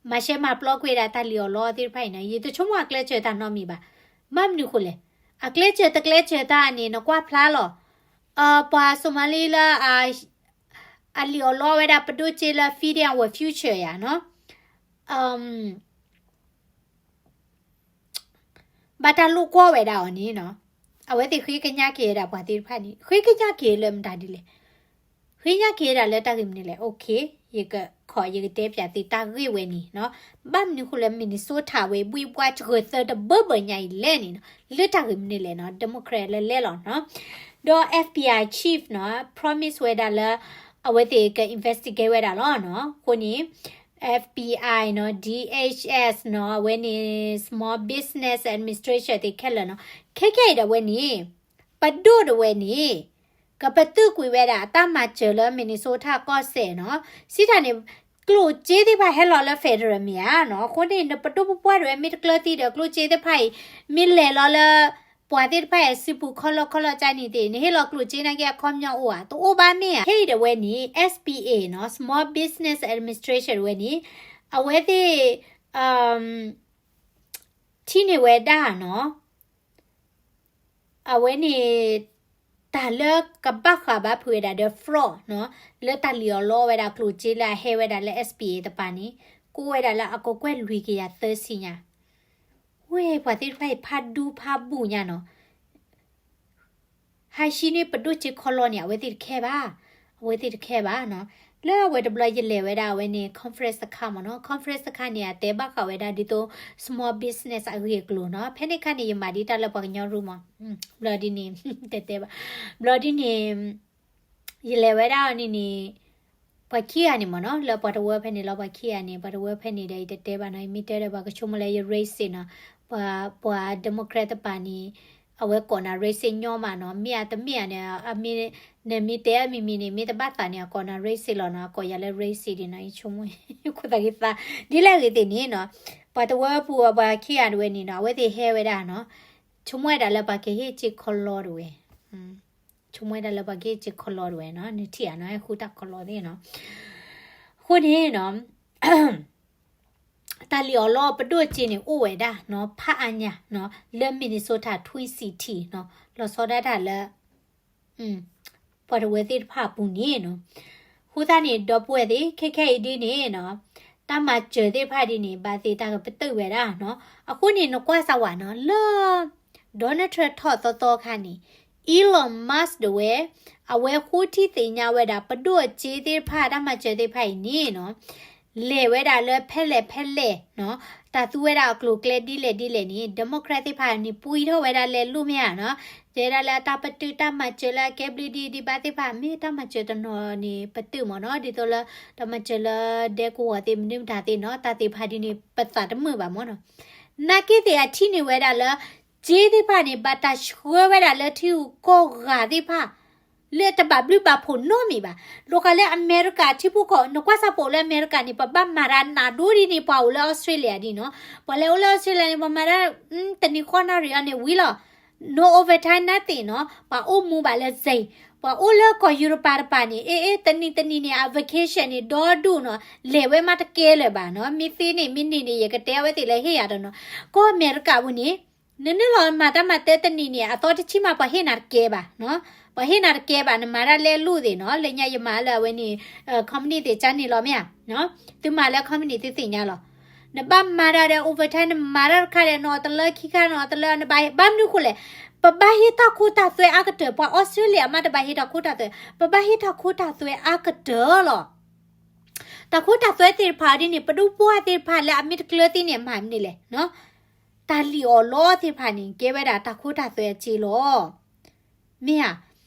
မၤရှဲမၤပျီကွံာ်ဒၣ်တၢ်လံၣ်အီၣ်လီအီၤသ့ၣ်တဖၣ်အံၤနီၤ, ယတဆိကမိၣ်အကျဲးစၢးတၢ်နီတမံၤဘၣ်. ဘၣ်မနုၤဃိလဲၣ်, အကျဲးစၢးတကျဲးစၢးတၢ်န့ၣ် နကွၢ်ဖျါလီၤ. ပှၤ Somali လၢ အလံၣ်အီၣ်လီအီၤဝဲဒၣ်ပဒိၣ်စ့လၢ feeding our future ယၤနီၤ. ဘၣ်တၢ်လိာ်ကွီၢ်ဝဲဒၣ်အီၤန့ၣ်နီၤ, အဝဲသ့ၣ်ဃ့ကညးက့ၤဝဲဒၣ်ပှၤသ့ၣ်တဖၣ်န့ၣ်, ဃ့ကညးက့ၤလၢမတၤဒ်လဲၣ်, ဃ့ကညးက့ၤဝဲဒၣ်လၢတၢ်ဂ့ၢ်မနုၤလဲၣ်. OK, ယကခီ ယကတဲပၠးသုတၢ်ဂ့ၢ်ဝဲန့ၣ်နီၤ. ဘၣ်မနုၤဃိလၢ Minnesota ဝဲ ဘှံးဘှါစှၢၤသၢတဘၢဘၢညါအံၤလဲၣ်န့ၣ်နီၤ, လၢတၢ်ဂ့ၢ်မနုၤလဲၣ်နီၤ, Democrat လၢလဲၣ်လီၤနီၤ. ဒီး FBI chief နီၤ promise ဝဲဒၣ်လၢ အဝဲသ့ၣ်က investigate ဝဲဒၣ်လီၤနီၤ. အဃိန့ၣ် FBI နီၤ, DHS နီၤ, အဝဲန့ၣ် Small Business Administration သ့ၣ်ခဲလၢာ်နီၤ, ခဲကနံၣ်အံၤဒၣ်ဝဲန့ၣ် ပဒိၣ်ဒၣ်ဝဲန့ၣ် ကပတုာ်ကွံာ်ဝဲဒၣ်အတၢ်မၤစၢၤလၢ Minnesota ကီၢ်စဲၣ်နီၤ. စံးတၢ်န့ၣ် ကျိၣ်စ့သ့ၣ်တဖၣ်ဟဲလီၤလၢ federal မ့ၢ်ဧါနီၤ. အဃိန့ၣ် နပဒိၣ်ပပှၢ်ဒၣ်ဝဲမ့ၢ်တကျၢၤသံဒီး ကျိၣ်စ့သ့ၣ်တဖၣ်အံၤ မ့ၢ်လဲၤလီၤလၢ ပှၤသ့ၣ်တဖၣ်အံၤ စုပူၤခီလီခီလီကၠါန့ၣ်သ့ၣ် နဟ့ၣ်လီၤကျိၣ်စ့နာ်က့အခီပညီအိၣ်ဧါ, တအိၣ်ဘၣ်မ့ၢ်ဧါ. ခဲအံၤဒၣ်ဝဲန့ၣ် S B A နီၤ, Small Business Administration ဝဲန့ၣ် အဝဲသ့ၣ် ထံၣ်န့ၢ်ဝဲဒၣ်နီၤ အဝဲန့ၣ် တၢ်လၢကဘၣ်ဃးဘၣ်ဖုးဝဲဒၣ်ဒီး fraud နီၤ, လၢတၢ်လံၣ်အီၣ်လီအီၣ်ဝဲဒၣ်ကျိၣ်စ့လၢအဟဲဝဲဒၣ်လၢ S B A တပၤန့ၣ် ကအိၣ်ဝဲဒၣ်လၢအကကွဲၢ်လွံၢ်ကယၤသၢဆံညါ. ဝဲ ပှၤသ့ၣ်တဖၣ်အံၤဖးဒူဖးဘူးညါနီၤ. ဟးဟံးန့ၢ်ပဒိၣ်စ့ခီလီန့ၣ် အဝဲသ့ၣ်တခဲဘၣ်, အဝဲသ့ၣ်တခဲဘၣ်နီၤ. လၢအဝဲတဘျီယလဲၤဝဲဒၣ်အဝဲန့ၣ် conference တခါမ့ၢ်နီၤ, conference တခါန့ၣ် အတဲဘၣ်ဃးဝဲဒၣ်ဒ်သိး small business အဂ့ၢ်အကျိၤနီၤ. ဖဲန့ၣ်ခါန့ၣ် ယမၤဒံးတၢ်လၢပှၤကညီရူမး, ဘျီဒ်န့ၣ် တဲတဲဘၣ်, ဘျီဒ်န့ၣ် ယလဲၤဝဲဒၣ်အီၤန့ၣ်န့ၣ် ပှၤခံဂၤန့ၣ်မ့ၢ်နီၤ, လၢပှၤတဝၢဖဲန့ၣ်လီၤ, ပှၤခံဂၤန့ၣ် ပှၤတဝၢဖဲန့ၣ်ဒီး ယတတဲဘၣ်နီၤ, ယမ့ၢ်တဲဒီးပှၤကဆိကမိၣ်လၢယ racist နီၤ, ပှၤ ပှၤ Democrat တပၤန့ၣ် အဝဲကိးနၤ racist ညီမးနီၤ, မ့ၢ်အတမ့ၢ်ဧါန့ၣ် အမ့ၢ် နမ့ၢ်တဲအမံၤမံၤန့ၣ် မ့ၢ်တဘၣ်သးန့ၣ် အကိးနၤ racist လီၤနီၤ, အကိးယၤလၢ racist ဒံးနီၤ, ယဆိကမိၣ် ခိၣ်သးဂ့ၤသး ဒ်လဲၣ်ဂ့ၤသ့ၣ်န့ၣ်နီၤ, ပှၤတဝၢပူၤအပှၤခံဂၤတဝဲန့ၣ်နီၤ, အဝဲသ့ၣ်ဟဲဝဲဒၣ်နီၤ, ဆိကမိၣ်ဝဲဒၣ်လၢပှၤကဟ့ၣ်စ့ခီလီတဝဲ ဆိကမိၣ်ဝဲဒၣ်လၢပှၤကဟ့ၣ်စ့ခီလီတဝဲနီၤ, နထံၣ်ဧါနီၤ, ဟဲဃုတၢ်ခီလီသ့ၣ်နီၤ. အဃိန့ၣ်နီၤ တၢ်လံၣ်အီၣ်လီအီၣ်ပဒိၣ်စ့န့ၣ် အိၣ်ဝဲဒၣ်နီၤ, ဖးအါညါနီၤ, လၢ Minnesota Twin City နီၤ, လီၤဆီဒၣ်တၢ်လၢ ပှၤတဝၢသ့ၣ်တဖၣ်အပူၤန့ၣ်နီၤ. အဃိသတးန့ၣ် ဒီပုၢ်ဝဲၢ်သ့ၣ် ခဲခဲအံၤဒ်န့ၣ်နီၤ, တၢ်မၤစၢၤသ့ၣ်တဖၣ်ဒ်န့ၣ် ဘၣ်သ့ၣ်တၢ်ကပတုာ်ဝဲဒၣ်နီၤ. အဃိန့ၣ် နကွၢ်စၢ်ဝဲနီၤ, လၢ Donald Trump ထီၣ်သီသီခါန့ၣ် Elon Musk တဝဲ အဝဲဃိထံသ့ၣ်ညါဝဲဒၣ် ပဒိၣ်အစ့သ့ၣ်တဖၣ် တၢ်မၤစၢၤသ့ၣ်တဖၣ်အံၤန့ၣ်နီၤ လဲၤဝဲဒၣ်လၢဖဲလဲၣ်ဖဲလဲၣ်နီၤ, တၢ်သူဝဲဒၣ်အကျိၤအကျဲဒ်လဲၣ်ဒ်လဲၣ်န့ၣ် Democrat သ့ၣ်တဖၣ်န့ၣ် ပှံထီၣ်ဝဲဒၣ်လဲၤလိၣ်မ့ၢ်ဧါနီၤ, တဲဒၣ်လၢအတၢ်ပတုာ်တၢ်မၤစၢၤလၢအကဲဘျုးဒံးဒံးဘၣ်သ့ၣ်တဖၣ် မ့ၢ်တၢ်မၤစၢၤတနီၤန့ၣ် ပတုာ်မ့ၢ်နီၤ, ဒ်သိးလၢ တၢ်မၤစၢၤလၢဒဲကဝီၤသ့ၣ် မနုၤမတၤသ့ၣ်နီၤ, တၢ်သ့ၣ်တဖၣ်ဒ်န့ၣ် ပသးတမုာ်ဘၣ်မ့ၢ်နီၤ. နာ်က့သ့ၣ်အထံၣ်န့ၢ်ဝဲဒၣ်လၢ စ့သ့ၣ်တဖၣ်န့ၣ် ဘၣ်တၢ်ဆှၢဝဲဒၣ်လၢထံဂုၤကီၢ်ဂၤသ့ၣ်တဖၣ် လၢတဘၣ်ဘျုးဘၣ်ဖှိၣ်နီတမံၤဘၣ်. လီၤဂာ်လၢအမဲရကၤထံဖိကီၢ် နကွၢ်စၢ်ပအိၣ်လၢအမဲရကၤန့ၣ် ပဘၣ်မၤတၢ်နးဒိဒ်န့ၣ် ပှၤအိၣ်လၢအီစထြ့လယါဒ်နီၤ, ပှၤလဲၤအိၣ်လၢအီစထြ့လယါန့ၣ် ပှၤမၤတၢ် တနံၤဃီနၣ်ရံၣ်အီၤန့ၣ်ဝံၤလီၤ. No overtime nothing နီၤ, ပှၤအိၣ်မူဘၣ်လၢစ့ၢ်, ပှၤအိၣ်လၢကီၢ်ယူရပၤတပၤန့ၣ် အ့ အ့ တနံၤတနံၤန့ၣ် အ vacation န့ၣ် ဒီဒူၣ်နီၤ, လဲၤဝဲမးတကဲလၢၤဘၣ်နီၤ, မ့ၢ်သ့န့ၣ် မ့ၢ်န့ၢ်န့ၣ် ယကတဲအဝဲသ့ၣ်လၢဟ့ၣ်ယၤတနီၤ, ကီၢ်အမဲရကၤပူၤန့ၣ် နနုာ်လီၤမၤတၢ်မၤတဲတနံၤန့ၣ် အသီတဆံမး ပှၤဟ့ၣ်နၤတကဲဘၣ်နီၤ, ပှၤဟ့ၣ်နၤတကဲဘၣ် နမၤတၢ်လဲလိၣ်သ့ၣ်နီၤ, လၢညါယမၤလၢအဝဲန့ၣ် company သ့ၣ်ကန့ၣ်လီၤမ့ၢ်ဧါ, သုမၤလၢ company သုသ့ၣ်ညါလီၤ. နဘၣ်မၤတၢ်ဒီး overtime နမၤတၢ်တခါဒီး နအီၣ်တလၢခံခါ နအီၣ်တလၢ နဘၣ် ဘၣ်မနုၤဃိလဲၣ်, ပဘၣ်ဟ့ၣ်တၢ်ခိတၢ်သွဲအါကတၢၢ်, ပှၤအီစထြ့လယါမးတဘၣ်ဟ့ၣ်တၢ်ခိတၢ်သွဲ, ပဘၣ်ဟ့ၣ်တၢ်ခိတၢ်သွဲအါကတၢၢ်လီၤ. တၢ်ခိတၢ်သွဲသ့ၣ်တဖၣ်ဒ်န့ၣ် ပဒိၣ်ပှၢ်သ့ၣ်တဖၣ်လၢအမ့ၢ်တကျၢၤသ့န့ၣ် မၤမနုၤလဲၣ်, တၢ်လံၣ်အီၣ်လီသ့ၣ်တဖၣ်န့ၣ် ကဲဝဲဒၣ်တၢ်ခိတၢ်သွဲအစ့လီၤ. မ့ၢ်ဧါ,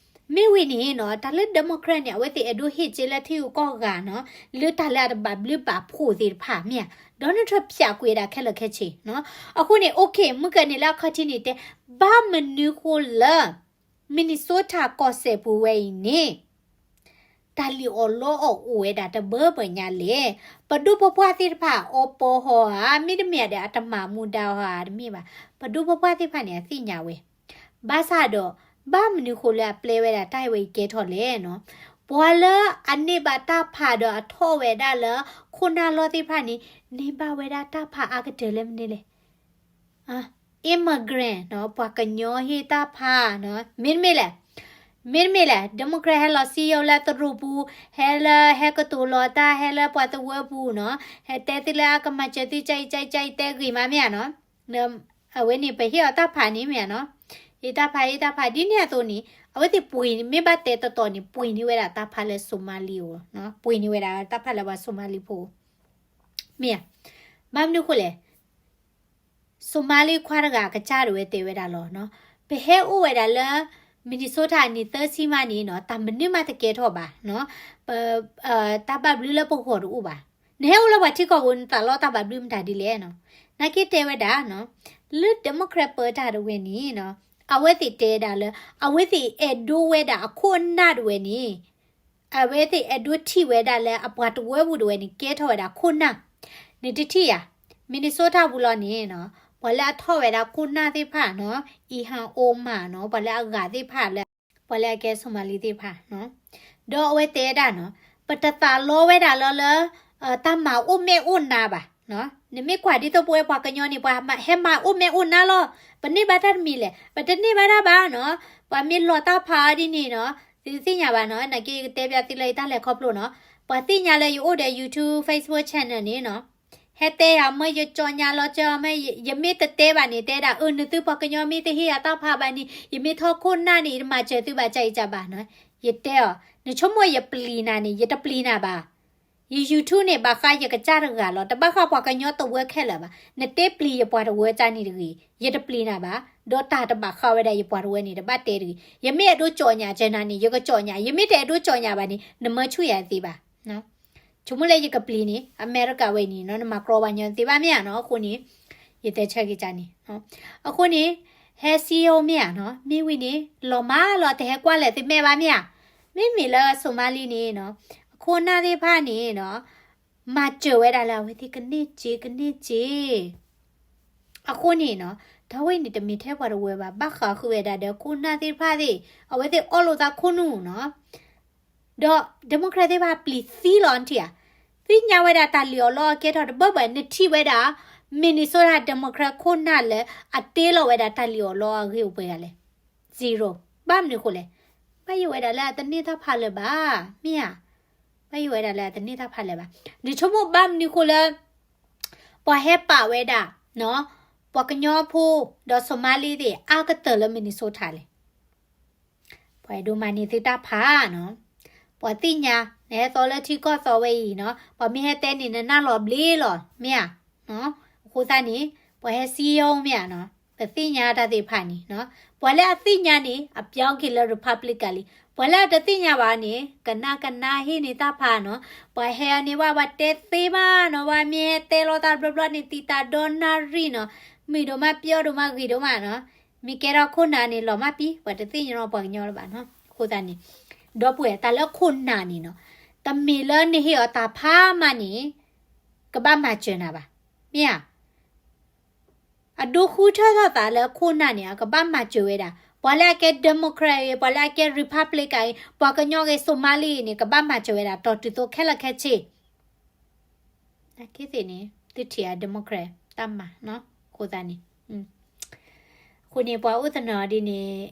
မ့ၢ်ဝံၤန့ၣ်နီၤ တၢ်လၢ Democrat န့ၣ် အဝဲသ့ၣ်အဲၣ်ဒိးဟ့ၣ်စ့လၢထံဂုၤကီၢ်ဂၤနီၤ လၢတၢ်လၢအတဘၣ်ဘျုးဘၣ်ဖှိၣ်သ့ၣ်တဖၣ် မ့ၢ်ဧါ, Donald Trump ဖၠးကွံာ်ဝဲဒၣ်ခဲလၢာ်ခဲဆ့နီၤ. အဃိန့ၣ် okay မုၢ်ကၢန့ၣ်လၢအခီၣ်ထံးန့ၣ်တဲ ဘၣ်မနုၤဃိလၢ Minnesota ကီၢ်စဲၣ်ပူၤဝဲအံၤန့ၣ် တၢ်လံၣ်အီၣ်လီအီၣ်အိၣ်ဝဲဒၣ်တဘၢဘၢညါလဲၣ်. ပဒိၣ်ပပှၢ်သ့ၣ်တဖၣ် အီပီဟီဧါ မ့တမ့ၢ်ဒီး အတမၤမူဒါဟီဧါတမ့ၢ်ဘၣ်. ပဒိၣ်ပပှၢ်သ့ၣ်တဖၣ်န့ၣ် အသ့ၣ်ညါဝဲ ဘၣ်ဆၣ်ဒီး ဘၣ်မနုၤဃိလၢအပျဲဝဲဒၣ်တၢ်အဝဲအံၤကဲထီၣ်လဲၣ်နီၤ. ပှၤလၢအန့ၢ်ဘၣ်တၢ်ဖးဒီးအထီၣ်ဝဲဒၣ်လၢ ခိၣ်နၢ်လီၢ်သ့ၣ်တဖၣ်န့ၣ် န့ၢ်ဘၣ်ဝဲဒၣ်တၢ်ဖးအါကတၢၢ်လၢမနုၤလဲၣ်. immigrant နီၤ ပှၤကညီဟ့ၣ်တၢ်ဖးနီၤ မ့တမ့ၢ်လဲၣ် မ့တမ့ၢ်လဲၣ် Democrat ဟဲလီၤစံယိၤလၢတရူးပူၤ ဟဲလၢဟဲကတိၤလီၤတၢ် ဟဲလၢပှၤသဝီပူၤနီၤ ဟဲတဲသုလၢအကမၤစၢၤသု ကၠအံၤ ကၠအံၤ ကၠအံၤ တဲဂ့ၤမးမ့ၢ်ဧါနီၤ အဝဲန့ၣ် ပဟ့ၣ်အီၤတၢ်ဖးန့ၣ်မ့ၢ်ဧါနီၤ ဟ့ၣ်တၢ်ဖး ဟ့ၣ်တၢ်ဖး ဒ်န့ၣ်အသိးန့ၣ် အဝဲသ့ၣ်ပှ့ၤန့ၣ် မ့ၢ်ဘၣ်တဲတီတီန့ၣ် ပှ့ၤန့ၢ်ဝဲဒၣ်တၢ်ဖးလၢ Somali အအိၣ် ပှ့ၤန့ၢ်ဝဲဒၣ်တၢ်ဖးလၢပှၤ Somali ဖိ မ့ၢ်ဧါ ဘၣ်မနုၤဃိလဲၣ် Somali ခွါတဂၤအကစၢ်ဒၣ်ဝဲတဲဝဲဒၣ်လီၤနီၤ ပဟဲအိၣ်ဝဲဒၣ်လၢ Minnesota အနံၣ်သၢဆံမးန့ၣ်နီၤ တၢ်မနုၤမးတကဲထီၣ်ဘၣ်နီၤ ပ တၢ်ဘၣ်ဘျုးလၢပဂီၢ်တအိၣ်ဘၣ် နဟဲအိၣ်လၢပှၤထံကီၢ်ပူၤ နသးလီတၢ်ဘၣ်ဘျုးမတၤဒ်လဲၣ်နီၤ နာ်က့တဲဝဲဒၣ်နီၤ လၢ Democrat ပၢတၢ်တဝဲန့ၣ်နီၤ အဝဲသ့ၣ်တဲဒၣ်လၢ အဝဲသ့ၣ်အဲၣ်ဒိးဝဲဒၣ်အခိၣ်အနၢ်တဝဲန့ၣ် အဝဲသ့ၣ်အဲၣ်ဒိးထံၣ်ဝဲဒၣ်လၢအပှၤတဝၢပူၤတဝဲန့ၣ် ကဲထီၣ်ဝဲဒၣ်ခိၣ်နၢ် နတထံၣ်ဧါ Minnesota ပူၤလီၤန့ၣ်နီၤ ပှၤလၢအထီၣ်ဝဲဒၣ်ခိၣ်နၢ်သ့ၣ်တဖၣ်နီၤ, Ilhan Omar နီၤ, ပှၤလၢအဂၤသ့ၣ်တဖၣ်လၢ ပှၤလၢအကဲ Somali သ့ၣ်တဖၣ်နီၤ. ဒီးအဝဲတဲဒၣ်နီၤ, ပတသးလီဝဲဒၣ်လၢလၢ တၢ်မၤအိၣ်မဲာ်အိၣ်နါဘၣ်နီၤ. နမ့ၢ်ကွၢ်ဒ်သိးပဝဲပှၤကညီန့ၣ် ပှၤဟဲမၤအိၣ်မဲာ်အိၣ်နါလီၤ. ပန့ၢ်ဘၣ်တၢ်တမံၤလဲၣ်, ပတန့ၢ်ဘၣ်တၢ်ဘၣ်နီၤ. ပှၤမ့ၢ်လီၤတၢ်ဖးအီၤဒ်န့ၣ်နီၤ, သုတသ့ၣ်ညါဘၣ်နီၤ, နာ်က့ယကတဲပျးသုလၢယတၢ်လဲၤခီဖျိနီၤ. ပှၤသ့ၣ်ညါလၢယအိၣ်ဒီး YouTube, Facebook channel န့ၣ်နီၤ, ဟဲတဲယၤမ့ၢ်ယကၠီညါလီၤကၠီမ့ၢ် ယမ့ၢ်တတဲဘၣ်န့ၣ် တဲဒၣ် အၢ နသုပှၤကညီမ့ၢ်တဟ့ၣ်ယၤတၢ်ဖးဘၣ်န့ၣ် ယမ့ၢ်ထီၣ်ခိၣ်နၢ်န့ၣ် ယတမၤစၢၤသုဘၣ်ကၢ်အံၤကၢ်ဘၣ်နီၤ. ယတဲအီၤ, နဆိကမိၣ်ယပျံၤနၤန့ၣ် ယတပျံၤနၤဘၣ်. ယ YouTube န့ၣ် ဘၣ်ဃးယကစၢ်တဂၤလီၤ, တဘၣ်ဃးပှၤကညီတဝၢခဲလၢာ်ဘၣ်. နတဲပျံၤယပှၤတဝၢကၢ်န့ၣ်တဂ့ၤ, ယတပျံၤနၤဘၣ်. ဒီးတၢ်တဘၣ်ဃးဝဲဒၣ်ယပှၤတဝၢန့ၣ် တဘၣ်တဲတဂ့ၤ. ယမ့ၢ်အဲၣ်ဒိးကၠီညါကၢ်နၤန့ၣ် ယကကၠီညါ, ယမ့ၢ်တအဲၣ်ဒိးကၠီညါဘၣ်န့ၣ် နမၢဆူၣ်ယၤသ့ဘၣ်. ဆိကမိၣ်လၢယကပျံၤန့ၣ် အမဲရကၤဝဲန့ၣ်နီၤ, နမၤကြီဘၣ်ညီသ့ဘၣ်မ့ၢ်ဧါနီၤ. အဃိန့ၣ် ယတဲဆၢက့ၤကၢ်န့ၣ်, အဃိန့ၣ် ဟဲစံယိမ့ၢ်ဧါနီၤ, မ့ၢ်ဝံၤန့ၣ် လီၤမးလီၤ တဟဲကွၢ်လဲၤသုမဲာ်ဘၣ်မ့ၢ်ဧါ. မ့မ့ၢ်လၢ Somali န့ၣ်နီၤ, အခိၣ်နၢ်သ့ၣ်တဖၣ်န့ၣ်နီၤ, မၤစၢၤဝဲဒၣ်လၢအဝဲသ့ၣ်ကန့ၢ်စ့ကန့ၢ်စ့ အဃိန့ၣ်နီၤ, တၢ်ဝဲန့ၣ်တမ့ၢ်ထဲပှၤတဝၢဘၣ်, ဘၣ်ဃးဃုာ်ဝဲဒၣ်ဒီးခိၣ်နၢ်သ့ၣ်တဖၣ်သ့ၣ်, အဝဲသ့ၣ်အီၣ်လိာ်သးခိၣ်နူာ်နီၤ. ဒီး Democrat သ့ၣ်တဖၣ်ပျံၤသံလီၤနထံၣ်ဧါ, သ့ၣ်ညါဝဲဒၣ်တၢ်လံၣ်အီၣ်လီအီၣ်ကဲထီၣ်တဘၢဘၢ, နထံၣ်ဝဲဒၣ် Minnesota Democrat ခိၣ်နၢ်လၢအတ့လီၤဝဲဒၣ်တၢ်လံၣ်အီၣ်လီအီၣ်အဂ့ၢ်အိၣ်ပှဲၤဂၤလဲၣ်. Zero. ဘၣ်မနုၤဃိလဲၣ်, ဘၣ်ယိၣ်ဝဲဒၣ်လၢအတန့ၢ်တၢ်ဖးလၢၤဘၣ်, မ့ၢ်ဧါ. ဘၣ်ယိၣ်ဝဲဒၣ်လၢအတန့ၢ်တၢ်ဖးလၢၤဘၣ်. နဆိကမိၣ်ဘၣ်မနုၤဃိလၢ ပှၤဟဲပာ်ဝဲဒၣ် ပှၤကညီဖိ ဒီး Somali သ့ၣ် အါကတၢၢ်လၢ Minnesota လဲၣ်. ပှၤအဲၣ်ဒိးမၤန့ၢ်သုတၢ်ဖးနီၤ. ပှၤသ့ၣ်ညါ နဟဲသီလၢထံကီၢ်သီဝဲအံၤနီၤ, ပှၤမ့ၢ်ဟဲတဲန့ၣ် နနၢ်လီၤဘျ့လီၤ မ့ၢ်ဧါ. အဃိသတးန့ၣ် ပှၤဟဲစံယိမ့ၢ်ဧါနီၤ, ပသ့ၣ်ညါတၢ်သ့ၣ်တဖၣ်န့ၣ်နီၤ. ပှၤလၢအသ့ၣ်ညါန့ၣ် အပြောင်းက့ၤလၢ Republican လံ. ပှၤလၢအတသ့ၣ်ညါဘၣ်န့ၣ် ကနၣ်ကနၣ်ဟ့ၣ်န့ၢ်တၢ်ဖးနီၤ. ပှၤဟဲအီၤန့ၣ် ဘၣ်ပှၤတဲသ့မးနီၤ, ပှၤမ့ၢ်ဟဲတဲလီၤတၢ်တဘျီဘျီန့ၣ် သံတၢ်ဒီနၣ်ရံၣ်နီၤ, မုာ်ဒိၣ်မး ပျီဒိၣ်မး ဂ့ၤဒိၣ်မးနီၤ. မ့ၢ်ကဲထီၣ်ခိၣ်နၢ်န့ၣ် လီၤမၢ်ပံ, ပှၤတသ့ၣ်ညါပှၤကညီလၢၤဘၣ်နီၤ. အဃိသတးန့ၣ် ဒီပုၢ်ဝဲၢ် တၢ်လၢခိၣ်နၢ်န့ၣ်နီၤ, တမ့ၢ်လၢနဟ့ၣ်အီၤတၢ်ဖးမးန့ၣ် ကဘၣ်မၤစၢၤနၤဘၣ်, မ့ၢ်ဧါ. အဒိဃုထၢထီၣ်သးလၢခိၣ်နၢ်န့ၣ် အကဘၣ်မၤစၢၤဝဲဒၣ်, ပှၤလၢအကဲ Democrat ဂ့ၤ, ပှၤလၢအကဲ Republican ဂ့ၤ, ပှၤကညီဂ့ၤ, Somali ဂ့ၤန့ၣ် ကဘၣ်မၤစၢၤဝဲဒၣ် တီၢ်တုၤသိးခဲလၢာ်ခဲဆ့ နာ်က့သ့ၣ်န့ၣ် သုထံၣ်ဧါ Democrat တၢ်မၤနီၤ, အဃိသတးန့ၣ်, အဃိန့ၣ် ပှၤအိၣ်တနီၤဒ်န့ၣ်,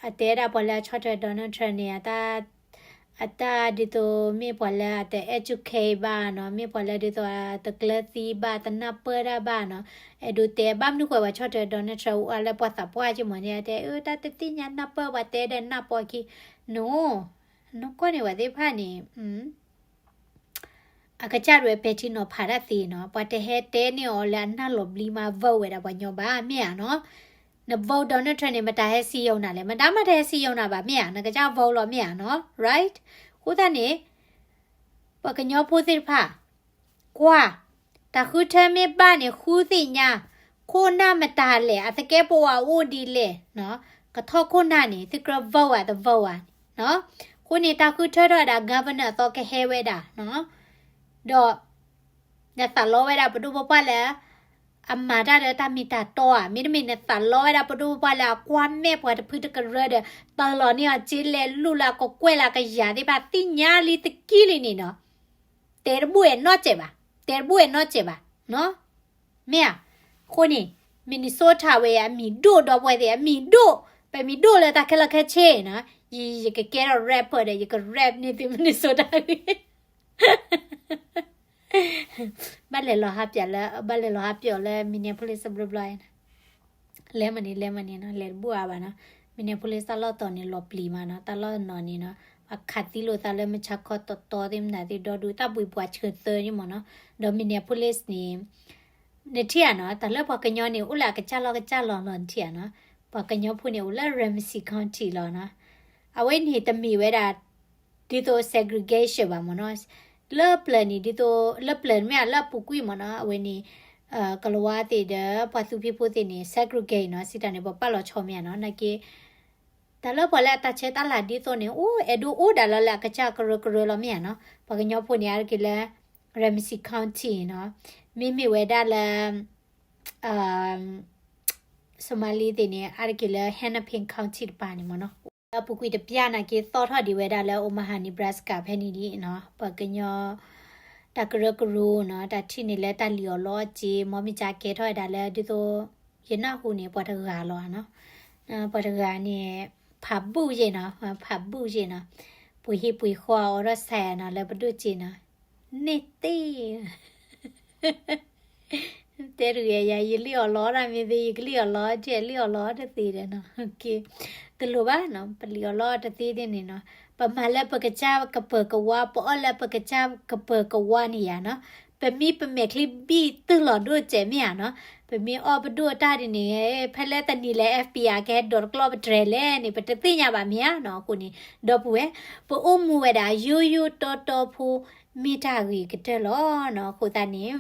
အတဲဒၣ်ပှၤလၢအဆီၣ်ထွဲ Donald Trump န့ၣ် အတၢ်ဒ်သိးမ့ၢ်ပှၤလၢအတ educate ဘၣ်နီၤ, မ့ၢ်ပှၤလၢဒ်သိးအတကျၢၤသံဘၣ်, တနၢ်ပၢၢ်တၢ်ဘၣ်နီၤ, အဲၣ်ဒိးတဲ ဘၣ်မနုၤဃိပှၤဆီၣ်ထွဲ Donald Trump အိၣ်အါလၢပှၤသးပှၢ်က့မ့ၢ်န့ၣ် အတဲ အၢ တၢ်တသ့ၣ်ညါနၢ်ပၢၢ် ပှၤတဲဒီးနၢ်ပၢၢ်ခံ, န နကွၢ်န့ၣ် ပှၤသ့ၣ်တဖၣ်န့ၣ် အကစၢ်ဒၣ်ဝဲပဲာ်ထံနီၤဖးတၢ်သ့နီၤ, ပှၤတဟဲတဲန့ၢ်အီၤလၢအနၢ်လီၤဘျံမး vote ဝဲဒၣ်ပှၤကညီဘၣ် မ့ၢ်ဧါနီၤ. န vote Donald Trump န့ၣ် မတၤဟဲစံယိနၤလဲၣ်, မတၤမးတဟဲစံယိနၤဘၣ် မ့ၢ်ဧါ, နကစၢ် vote လီၤ မ့ၢ်ဧါနီၤ, right? အဃိသတးန့ၣ် ပှၤကညီဖိသ့ၣ်တဖၣ် ကွၢ်, တၢ်ဃုထၢမ့ၢ်ဘၣ်န့ၣ် ဃုသ့ၣ်ညါ, ခိၣ်နၢ်မတၤလဲၣ်, အသကဲးပဝးအိၣ်ဒ်လဲၣ်, ကထီၣ်ခိၣ်နၢ်န့ၣ် သုကြၢး vote ဧါ တ vote ဧါန့ၣ်, အဃိန့ၣ် တၢ်ဃုထၢထီၣ်ဝဲဒၣ် governor အသီကဟဲဝဲဒၣ်, ဒီး နသးလီဝဲဒၣ်ပဒိၣ်ပပှၢ်လၢ အမၤတၢ်လၢတၢ်မ့ၢ်တၢ်တီဧါ, မ့တမ့ၢ်နသးလီဝဲဒၣ်ပဒိၣ်ပပှၢ်လၢအကွၢ်မဲာ်ပှၤတဖုတကရၢဒီး တၢ်လီၤန့ၢ်အီၤစ့လဲၤလူလၢအကကွဲၢ်လၢအကယၤသ့ၣ်တဖၣ် သ့ၣ်ညါလံတကံၢ်လံန့ၣ်နီၤ, တဲတဘူၣ်အဲၣ်နီတစဲးဘၣ်, တဲတဘူၣ်အဲၣ်နီတစဲးဘၣ်, မ့ၢ်ဧါ. အဃိန့ၣ် Minnesota ဝဲအမံၤဒိၣ်ဒီပုၢ်ဝဲၢ်သ့ၣ် အမံၤဒိၣ်, ပမံၤဒိၣ်လၢတၢ်ခဲလၢာ်ခဲဆ့နီၤ, ယ ယကကဲထီၣ် rapper ဒီး ယက rap န့ၢ်သု Minnesota ဂ့ၢ် ဘၣ်လဲၤလီၤဟးပၠီလၢ ဘၣ်လဲၤလီၤဟးပၠီလၢ Minneapolis တဘျီဘျီ, လဲၤမးန့ၣ် လဲၤမးန့ၣ်နီၤ, လဲၤတဘူၣ်အါဘၣ်နီၤ, Minneapolis တၢ်လီၢ်တီၤန့ၣ် လီၤပျံၤမးနီၤ, တၢ်လီၢ်နီၤန့ၣ်နီၤ, အခးသံလိာ်သးလၢမုၢ်ဆါခီတီတီသ့ၣ်မနုၤသ့ၣ်ဒီဒူၣ် တၢ်ဘှံးပှၤဆၢသၢန့ၣ်မးနီၤ, ဒီး Minneapolis န့ၣ် နထံၣ်ဧါနီၤ, တၢ်လၢပှၤကညီန့ၣ် အိၣ်လၢအကစၢ်လီၢ်ကစၢ်လီၢ်လီၤ နထံၣ်ဧါနီၤ, ပှၤကညီဖိန့ၣ် အိၣ်လၢ Ramsey County လီၤနီၤ, အဝဲန့ၣ်တမ့ၢ်ဝဲဒၣ် ဒ်သိး segregation ဘၣ်မ့ၢ်နီၤ, လၢပျၢၤန့ၣ် ဒ်သိး လၢပျၢၤမ့ၢ်ဧါ လၢအပူၤကွံာ်မ့ၢ်နီၤ, အဝဲန့ၣ် ကလၤဝါသ့ၣ်ဒီး ပှၤသူဖံဖိသ့ၣ်န့ၣ် segregate နီၤ, စံးတၢ်န့ၣ် ပှၤပာ်လီၤဆီမ့ၢ်ဧါနီၤ, နာ်က့ တၢ်လၢပှၤလၢအတၢ်ဆဲးတၢ်လၤဒ်သိးန့ၣ် အိၣ်အဲၣ်ဒိးအိၣ်ဒၣ်လၢလၢအကစၢ်ကရၢကရိလီၤမ့ၢ်ဧါနီၤ, ပှၤကညီဖိန့ၣ် အါတက့ၢ်လၢ Ramsey County နီၤ, မ့မ့ၢ်ဝဲဒၣ်လၢ Somali သ့ၣ်န့ၣ် အါတက့ၢ်လၢ Hennepin County တပၤန့ၣ်မ့ၢ်နီၤ, လၢအပူၤကွံာ်တပျၢ်နာ်က့ သီၣ်ထီၣ်ဒံးဝဲဒၣ်လၢ Omaha Nebraska ဖဲန့ၣ်ဒံးနီၤ, ပှၤကညီ တၢ်ကရၢကရိနီၤ, တၢ်ထံၣ်န့ၢ်လၢတၢ်လံၣ်အီၣ်လီအီၤစ့, မ့မ့ၢ်ကဲထီၣ်ဝဲဒၣ်လၢ ဒ်သိး ယနၢ်ဟူန့ၣ် ပှၤတဂၤလီၤနီၤ, ပှၤတဂၤန့ၣ် ဖးဘူၣ်ယ့ၣ်နီၤ, ဖးဘူၣ်ယ့ၣ်နီၤ, ပှ့ၤဟံၣ်ပှ့ၤဃီအီၤဒီးစဲးနီၤ လၢပဒိၣ်စ့နီၤ, န့ၢ်သ့ တဲတဂ့ၤယၤ ယလံၣ်အီၣ်လီတၢ်မ့ၢ်သ့ ယကလံၣ်အီၣ်လီ ကဲလံၣ်အီၣ်လီတသ့ဒီးနီၤ, တလိၣ်ဘၣ်နီၤ, ပလံၣ်အီၣ်လီတသ့ဒ်န့ၣ်နီၤ, ပမၤလၢပကစၢ်ကပၢၤကဝါ, ပအီၣ်လၢပကစၢ်ကပၢၤကဝါန့ၣ်ယၤနီၤ, ပမ့ၢ်ပမဲာ်ချံဘံၣ်သုၣ်လီၤဒိၣ်စဲးမ့ၢ်ဧါနီၤ, ပမ့ၢ်အီၣ်ပဒိၣ်အတၢ်ဒ်န့ၣ် ဖဲလဲၣ်တနံၤလဲၣ် FBI ကဟဲဒိးတကျီၢ်ပတြဲၤလဲၣ်န့ၣ် ပတသ့ၣ်ညါဘၣ်မ့ၢ်ဧါနီၤ, အဃိန့ၣ် ဒီပုၢ်ဝဲၢ် ပအိၣ်မူဝဲဒၣ်ယိယိတီတီဖိ မ့ၢ်တၢ်ဂ့ၤကတၢၢ်လီၤနီၤ, အဃိသတးန့ၣ်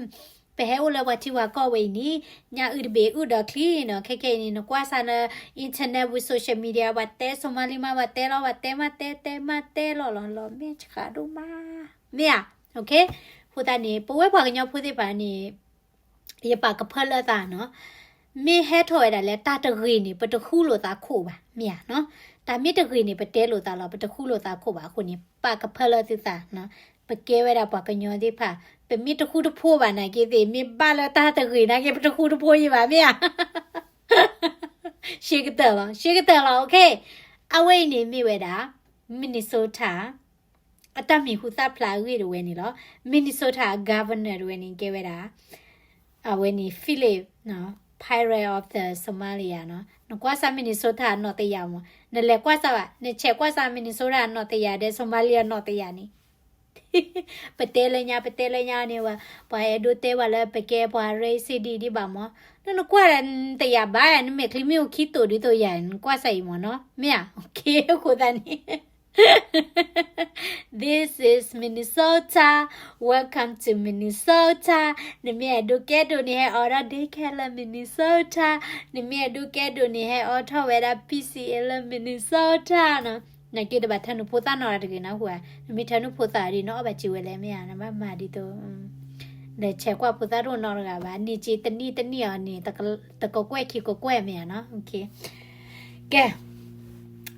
ပဟဲအိၣ်လၢပှၤထံပှၤကီၢ်ဝဲအံၤန့ၣ် ညၣ်အုၣ်တဘ့ၣ်အုၣ်ဒီးချံနီၤ, ခဲခဲအံၤန့ၣ် နကွၢ်စၢ်လၢ internet with social media ပှၤတဲ Somali မး ပှၤတဲလီၤ ပှၤတဲမး တဲတဲမး တဲလီၤလီၤ လီၤမဲာ်ဆှးဒိၣ်မး မ့ၢ်ဧါ, အဃိသတးန့ၣ် ပဝဲပှၤကညီဖိသ့ၣ်တဖၣ်န့ၣ် ယပာ်ကဖၢလၢသးနီၤ, မ့ၢ်ဟဲထီၣ်ဝဲဒၣ်လၢတၢ်တဂ့ၤန့ၣ် ပတဃူလိာ်သးခိၣ်ဘၣ် မ့ၢ်ဧါနီၤ, တၢ်မ့ၢ်တဂ့ၤန့ၣ် ပတဲလိာ်သးလီၤ ပတဃူလိာ်သးခိၣ်ဘၣ်, အဃိန့ၣ် ပာ်ကဖၢလၢသုသးနီၤ, ပကဲဝဲဒၣ်ပှၤကညီသ့ၣ်တဖၣ် ပမ့ၢ်တဃူတဖိးဘၣ်နာ်က့သ့ၣ် မ့ၢ်ဘၣ်လၢတၢ်တဂ့ၤနာ်က့ ပတဃူတဖိးယံၤဘၣ် မ့ၢ်ဧါ ရှဲကတၢၢ်လီၤ ရှဲကတၢၢ်လီၤ okay, အဝဲအံၤန့ၣ်မ့ၢ်ဝဲဒၣ် Minnesota အတၢ်မံၤဟူသၣ်ဖျါအဂ့ၢ်တဝဲန့ၣ်လီၤ. Minnesota governor တဝဲန့ၣ် ကဲဝဲဒၣ် အဝဲန့ၣ် Philip နီၤ, Pirate of the Somalia နီၤ. နကွၢ်စၢ် Minnesota နီၣ်တယၢ်မး, နလဲၤကွၢ်စၢ်ဘၣ်, နဆဲးကွၢ်စၢ် Minnesota နီၣ်တယၢ်ဒီး Somalia နီၣ်တယၢ်န့ၣ် ပတဲလၢညါ ပတဲလၢညါန့ၣ်ဝဲ, ပှၤအဲၣ်ဒိးတဲဝဲလၢ ပကဲပှၤရ့စ့ဒံးဒံးဘၣ်မး, နနကွၢ်ဒီးတယၢ်ဘၣ်, နမဲာ်ချံမ့ၢ်အိၣ်ခံတိာ်ဒ်သိးယၤ နကွၢ်စၢ်အံၤမးနီၤ, မ့ၢ်ဧါ, okay အဃိသတးန့ၣ် This is Minnesota. Welcome to Minnesota. နမ့ၢ်အဲၣ်ဒိးကဲဒိၣ်န့ၣ် ဟဲအိးထီၣ် daycare လၢ Minnesota. နမ့ၢ်အဲၣ်ဒိးကဲဒိၣ်န့ၣ် ဟဲအိးထီၣ်ဝဲဒၣ် P C A လၢ Minnesota နီၤ. နက့တဘၣ်ထၢနုာ်ဖိသၣ်နီတဂ့ၤနီၤ, ဟူဧါ, နမ့ၢ်ထၢနုာ်ဖိသၣ်ဒ်နီၤ အီၣ်ဘၣ်စ့ဝဲလဲၣ် မ့ၢ်ဧါ, နဘၣ်မၤဒ်သိး လဲၤဆဲးကွၢ်ဖိသၣ်တအိၣ်နီတဂၤဘၣ်, န့ၢ်စ့တနံၣ်တနံၣ်အီၤန့ၣ် တကကွဲၢ်ခံကကွဲၢ် မ့ၢ်ဧါနီၤ, okay. ကဲ,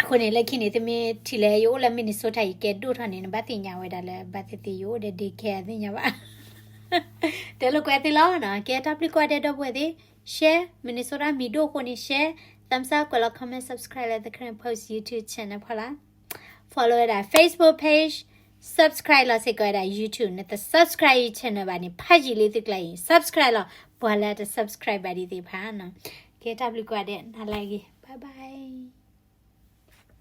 အဃိန့ၣ် လၢခံန့ၣ် သုမ့ၢ်ထံၣ်လၢယအိၣ်လၢ Minnesota ယကဲဒိၣ်ထီၣ်န့ၣ် နဘၣ်သ့ၣ်ညါဝဲဒၣ်လၢ ဘၣ်သ့ၣ်သ့ၣ်ယအိၣ်ဒီး daycare သ့ၣ်ညါဘၣ်, တဲလိာ်ကွဲသ့လီၤနီၤ, ကဲ တၢ်ဘျုးကိးဂၤဒဲး ဒီပုၢ်ဝဲၢ်သ့ၣ်, share, Minnesota မံၤဒိၣ်အဃိန့ၣ် share, thumbs up ကွဲးလီၤ comment, subscribe လၢ The Karen Post YouTube channel ဖီလာ်, follow ဝဲဒၣ် Facebook page, subscribe လီၤစ့ၢ်ကီးဝဲဒၣ် YouTube, နတ subscribe ယ channel ဘၣ်န့ၣ် ဖးယံာ်လံသုကျါအံၤ subscribe လီၤ, ပှၤလၢအတ subscribe ဘၣ်ဒံးသ့ၣ်တဖၣ်နီၤ, ကဲ တၢ်ဘျုးကိးဂၤဒဲး နၤလၢအဂ့ၤ bye bye.